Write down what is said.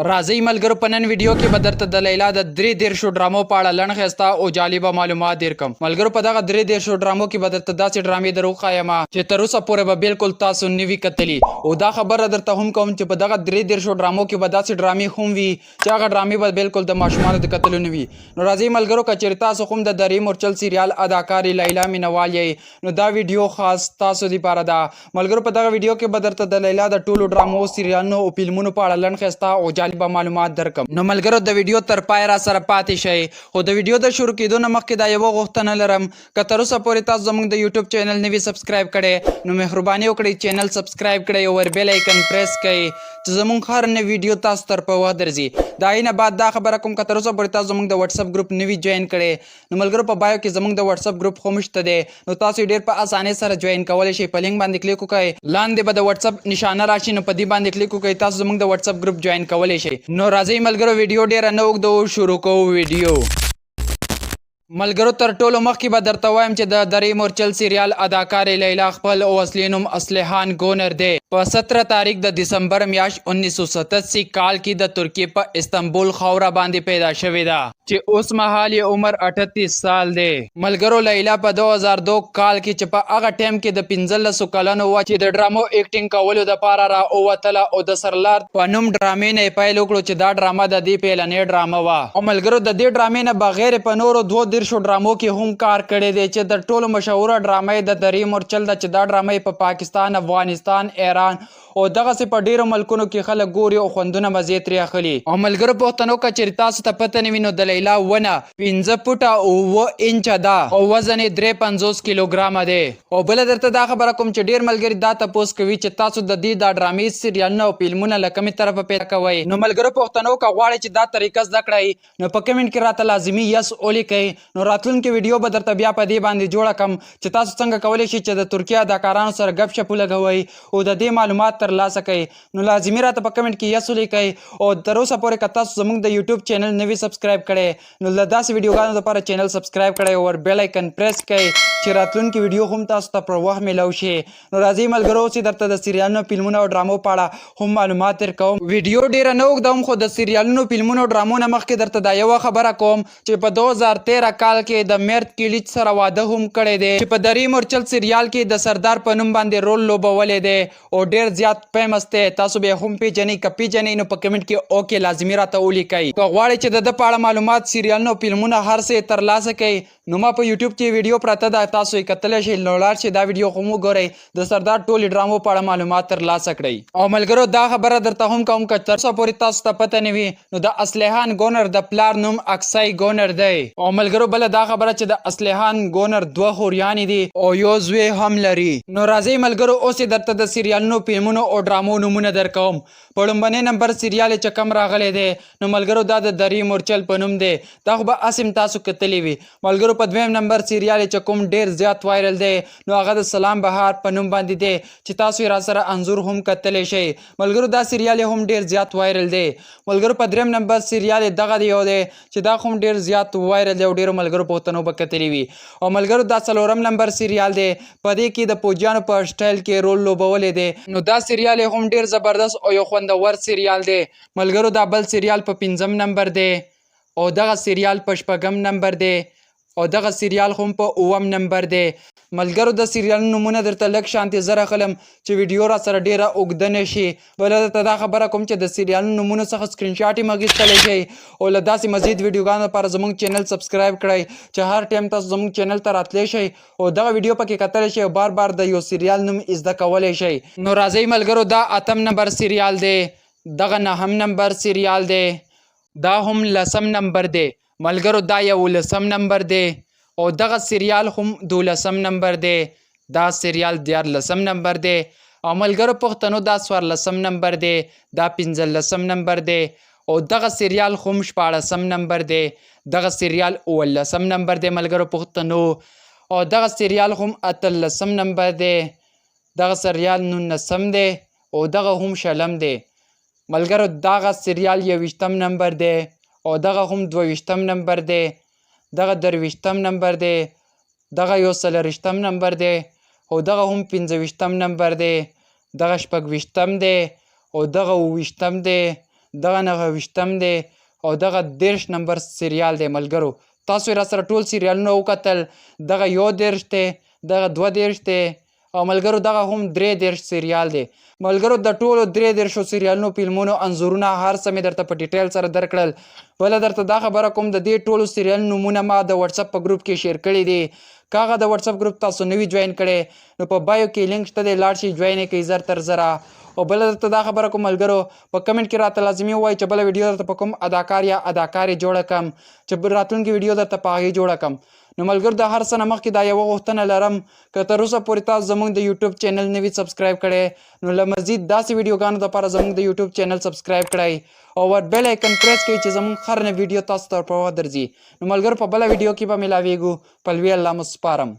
راځئ ملګرو په نن ویډیو کې به درته د لیلا د 33 ډرامو په اړه لنډ ښایسته او جالبه معلومات درکم. ملګرو په دغه 33 ډرامو کې به درته داسې ډرامې در وښایم چې تر اوسه پورې به بالکل تاسو نه وي کتلي، او دا خبره درته هم کوم چې په دغه 33 ډرامو کې به داسې ډرامې هم وي چې هغه ډرامې به بالکل د ماشومانو د کتلو نه وي. نو راځئ ملګرو که چېرې تاسو هم د درې مورچل سریال اداکارې لیلا مینوال یئ نو دا ویډیو خاص تاسو لپاره ده. ملګرو په دغه ویډیو کې به درته د لیلا د ټولو ډرامو، سریالونو او فلمونو په اړه لنډ ښایسته او جالبه معلومات درکم. نو ملګرو د ویډیو تر پای را سره پاتې شئ. خو د ویډیو د شروع کیدو نه مخکې دا یوه غوښتنه لرم، که تر اوسه پورې تاسو زموږ د یوټیوب چینل نه وي سبسکرایب کړی نو مهرباني وکړئ چینل سبسکرایب کړئ او ور بیل ایکن پریس کړئ چې زموږ هر نوې ویډیو تاسو تر په وخت درځي. د هغې نه بعد دا خبره کوم که تر اوسه پورې تاسو زموږ د واتساپ ګروپ نه وي جوین کړی نو ملګرو په بایو کې زموږ د واتساپ ګروپ هم شته دی، نو تاسو یې ډیر په اسانۍ سره جوین کولی شئ. په لینک باندې کلیک وکړئ، لاندې به د واتساپ نشانه راشي نو په دې باندې کلیک وکړئ، تاسو زموږ د واتساپ ګروپ جوین کولی شئ. نو راځئ ملګرو ویډیو ډیره نه اوږدوو، شروع کوو ویډیو. ملګرو تر ټولو مخکې به درته وایم چې د درې مورچل سریال اداکارې لیلا خپل او اصلي نوم اصلحان ګونر دی. په 17 تاریخ د دسمبر میاشت 1987 کال کې د ترکیې په استنبول خاوره باندې پیدا شوې ده چې اوس مهال یې عمر 38 سال دی. ملګرو لیلا په 2002 کال کې چې په هغه ټایم کې د 15 کلنو وه چې د ډرامو اکټینګ کولو دپاره را ووتله او د سرلار په نوم ډرامې نه یې پیل وکړو چې دا ډرامه د دې پیلنۍ ډرامه وه. او ملګرو د دې ډرامې نه بغیر په نورو 32 ډرامو کې هم کار کړی دی چې تر ټولو مشهوره ډرامه یې د درې مورچل ده چې دا ډرامه یې په پاکستان، افغانستان، ایران او دغسې په ډیرو ملکونو کې خلک ګوري او خوندونه مزې ترې اخلي. او ملګرو پښتنو که چېرې تاسو ته پته نه وي نو د لیلا ونه 5 فوټه او 7 انچه ده او وزن یې 53 کیلوګرامه دی. او بله درته دا خبره کوم چې ډیر ملګري دا تپوس کوي چې تاسو د دې دا ډرامې، سریالونه او فلمونه له کومې طرفه پیدا کوئ؟ نو ملګرو پښتنو که غواړئ چې دا طریقه زده کړئ نو په کمنټ کې راته لازمي یس ولیکئ، نو راتلونکې ویډیو به درته بیا په دې باندې جوړه کم چې تاسو څنګه کولی شئ چې د ترکیې اداکارانو سره ګپ شپ ولګوئ او د دې معلومات ترلاسه کړئ. نو لازمي راته په کمنټ کې یس ولیکئ. او تر اوسه پورې که تاسو زموږ د یوټیوب چینل نه وي سبسکرایب کړی نو له داسې ویډیوګانو لپاره چینل سبسکرایب کړئ او ور بیل ایکن پریس کړئ چې راتلونکي ویډیو هم تاسو ته پر وخت میلاو شي. نو راځئ ملګرو اوس درته د سریالونو، فلمونو او ډرامو په اړه هم معلومات درکوم. ویډیو ډیره نه اوږدوم خو د سریالونو، فلمونو او ډرامو نه مخکې درته دا یوه خبره کوم چې په 2013 کال کې د میرت کیلیچ سره واده هم کړی دی چې په درې مورچل سریال کې د سردار په نوم باندې رول لوبولی دی او ډیر زیات فیمس دی، تاسو به هم پیژنئ. که پیژنئ نو په کمنټ کې اوکې لازمي راته ولیکئ. که غواړئ چې د ده په اړه معلومات، سریالونه او فلمونه هر څه ترلاسه کړئ نو ما په یوټیوب کې ویډیو پرته ده، تاسو یې کتلی شئ. نو لاړ شئ دا ویډیو هم وګورئ، د سردار ټولې ډرامو په اړه معلومات ترلاسه کړئ. او ملګرو دا خبره درته هم کوم که تر اوسه پورې تاسو ته پته نه وي نو د اصلحان ګونر د پلار نوم اکسای ګونر دی. او ملګرو بله دا خبره چې د اصلحان ګونر دوه خوریانې دي او یو زوی هم لري. نو راځئ ملګرو اوس یې درته د سریالونو، فلمونو او ډرامو نومونه درکوم. په لومبنی نمبر سریال یې چې کوم راغلی دی نو ملګرو دا د درې مورچل په نوم دی، دا خو به هسې هم تاسو کتلی وي. ملګرو په دویم نمبر سریال یې چې کوم ډیر زیات وایرل دی نو هغه د سلام بهار په نوم باندې دی چې تاسو یې راسره انځور هم کتلی شئ. ملګرو دا سریال یې هم ډیر زیات وایرل دی. ملګرو په دریم نمبر سریال یې دغه یو دی چې دا هم ډیر زیات وایرل دی او ډیرو ملګرو پښتنو به کتلی وي. او ملګرو دا څلورم نمبر سریال دی، په دې کې د پوجیانو په سټایل کې رول لوبولی دی نو دا سریال یې هم ډیر زبردست او یو خوندور سریال دی. ملګرو دا بل سریال په پنځم نمبر دی او دغه سریال په شپږم نمبر دی او دغه سریال هم په اووم نمبر دی. ملګرو د سریالونو نومونه درته لږ شانتې زر اخلم چې ویډیو را سره ډیره اوږده نه شي. بله درته دا خبره کوم چې د سریالونو نومونو څخه سکرین شاټ هم اخیستلی شئ او له داسې مزید ویډیوګانو لپاره زموږ چینل سبسکرایب کړئ چې هر ټایم تاسو زموږ چینل ته راتلی شئ او دغه ویډیو پکې کتلی شئ او بار بار د یو سریال نوم زده کولی شئ. نو راځئ ملګرو دا اتم نمبر سریال دی، دغه نهم نمبر سریال دی، دا هم لسم نمبر دی. ملګرو دا یولسم نمبر دی او دغه سریال هم دولسم نمبر دی، دا سریال دیارلسم نمبر دی. او ملګرو پښتنو دا څوارلسم نمبر دی، دا پنځلسم نمبر دی او دغه سریال هم شپاړسم نمبر دی، دغه سریال اوولسم نمبر دی ملګرو پښتنو. او دغه سریال هم اتلسم نمبر دی، دغه سریال نولسم دی او دغه هم شلم دی. ملګرو دغه سریال یوویشتم نمبر دی او دغه هم دوویشتم نمبر دی، دغه درویشتم نمبر دی، دغه یو څلوریشتم نمبر دی او دغه هم پنځه ویشتم نمبر دی، دغه شپږویشتم دی او دغه اوویشتم دی، دغه 29 دی او دغه 30 نمبر سریال دی. ملګرو، تاسو یې راسره ټول سریالونه وکتل. دغه 31 دی، دغه 32 دی او ملګرو، دغه هم 33 سریال دی. ملګرو، د ټولو 33 سریالونو، فلمونو انځورونه هر څه مې درته په ډیټیل سره درکړل. بله درته دا خبره کوم، د دې ټولو سریال نومونه ما د واتساپ په ګروپ کې شیر کړي دي. که هغه د واتساپ ګروپ تاسو نه وي جوین کړی، نو په بایو کې لینک شته دی، لاړ شئ، جوین یې کړئ زر تر زره. او بله درته دا خبره کوم ملګرو، په کمنټ کې راته لازمي ووایئ چې بله ویډیو درته په کوم اداکار یا اداکارې جوړه کم، چې راتلونکې ویډیو درته په هغې جوړه کم. نو ملګرو، د هر څه نه مخکې دا یوه غوښتنه لرم، که تر اوسه پورې تاسو زموږ د یوټیوب چینل نه وي سبسکرایب کړی، نو له مزید داسې ویډیوګانو دپاره زموږ د یوټیوب چینل سبسکرایب کړئ او ور بیل آیکن پریس کړئ چې زموږ هر نوې ویډیو تاسو ته په وخت درځي. نو ملګرو، په بله ویډیو کې به ملاویږو. په لوی الله مو سپارم.